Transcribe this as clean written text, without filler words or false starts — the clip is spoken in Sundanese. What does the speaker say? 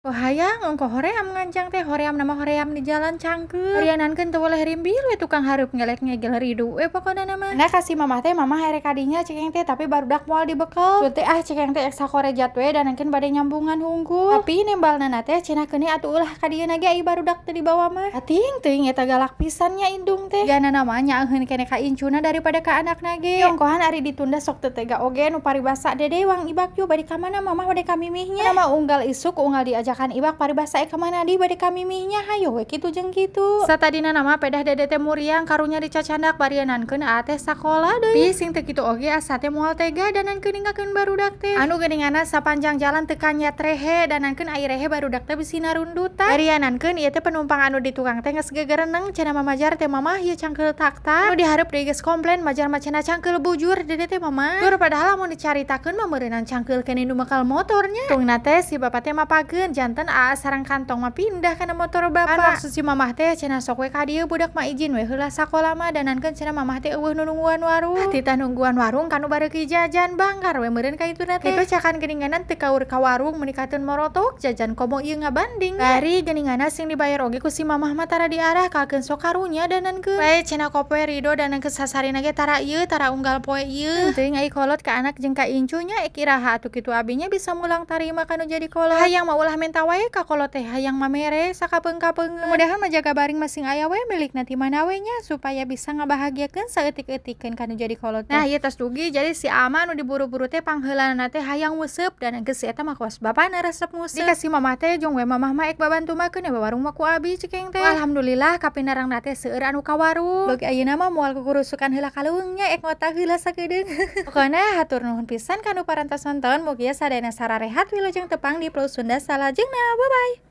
Oh hayang ongkoh hoream nganjang teh, hoream nama hoream di jalan cangkeul. Rianankeun teu boleh rimbil we tukang hareup ngelek ngegel ridu we pokona mah. Nah, kasih mamah teh, mamah erek kadinya cekeng teh, tapi barudak moal dibekel. Teu teh ah, cekeng teh ek sakorejat we danankeun bade nyambungan hungkul. Tapi nembalna teh cenah keuni atuh ulah ka dieu ge ai barudak teu dibawa mah. Ating teuing eta galak pisan nya indung teh. Jana nama nyaaheun keneh ka incuna daripada ka anakna ge. Ongkohan ari ditunda sok teu tega oge nu paribasa, "Dede wang ibak yuk." "Bade ka mana, Mamah?" "Bade ka mimihnya." Nama unggal isuk unggal diajakan ibak paribasa ka mana di bade ka mimihnya, hayo we kitu jeung kitu. Satadina nama pedah dede teh muriang karunya dicacandak barianankeun aa teh sakola deui. Sing teu kitu oge asa teh moal tega danankeun ninggalkeun barudak teh. Anu geuninganna sapanjang jalan teu kanyat rehe, danankeun ai rehe barudak teh bisi narundutan. Barianankeun ieu teh penumpang anu di tukang teh geus gegereneng cenah mamajar teh, "Mamah, ieu cangkeul tak-tak." Anu dihareup deui geus komplain, majar mah cenah cangkeul bujur dede teh, Mamah. Tur padahal lamun dicaritakeun mah meureunan cangkeul keneh nu mekal motornya. Tungna teh si bapak teh mapageun, janten aa sareng kantong mah pindah kana motor bapak. Kan maksud si mamah teh cenah sok we ka dieu budak mah, izin we heula sakola mah, danankeun cenah mamah teh euweuh nu nungguan warung. Titah nungguan warung kanu bareuki jajan, bangkar we meureun ka ituna teh. Kitu cakan geuninganan teu kaur ka warung meunikateun morotok jajan komo ieu ngabanding. Bari geuninganna sing dibayar oge ku si mamah mah tara diarah kalkeun sok karunya danankeun. Bae cenah kopoe rido danankeun sasarina ge tara ieu tara unggal poe ieu. Teuing ai kolot ka anak jeung ka incunya ek iraha atuh kitu abinya bisa mulang tarima kanu jadi kolot. Hayang mah ulah menta wae ka kolot teh, hayang mah mere sakapeung-kapeungeun. Mudahan mah jaga baring masing aya we milikna ti mana we nya, supaya bisa ngabahagiakeun saeutik-eutikeun kanu jadi kolot teh. Nah, ieu tos dugi jadi si ama nu diburu-buru teh pangheulana teh hayang nguseup dan geus si eta mah kawas bapana resep nguseup. Dikasih mamah teh, "Jong we mamah mah ek babantu makeun we warung mah ku abi," cekeng teh. Alhamdulillah kapinarangna teh seueur anu ka warung. Beuki ayeuna mah moal kukurusukan heula ka leuweungnya, ek ngota heula sakedeung. Pokona hatur nuhun pisan kanu parantos nonton, mugia sadayana sararehat, wilujeng tepang di Plus Sunda salajengna. Bye bye.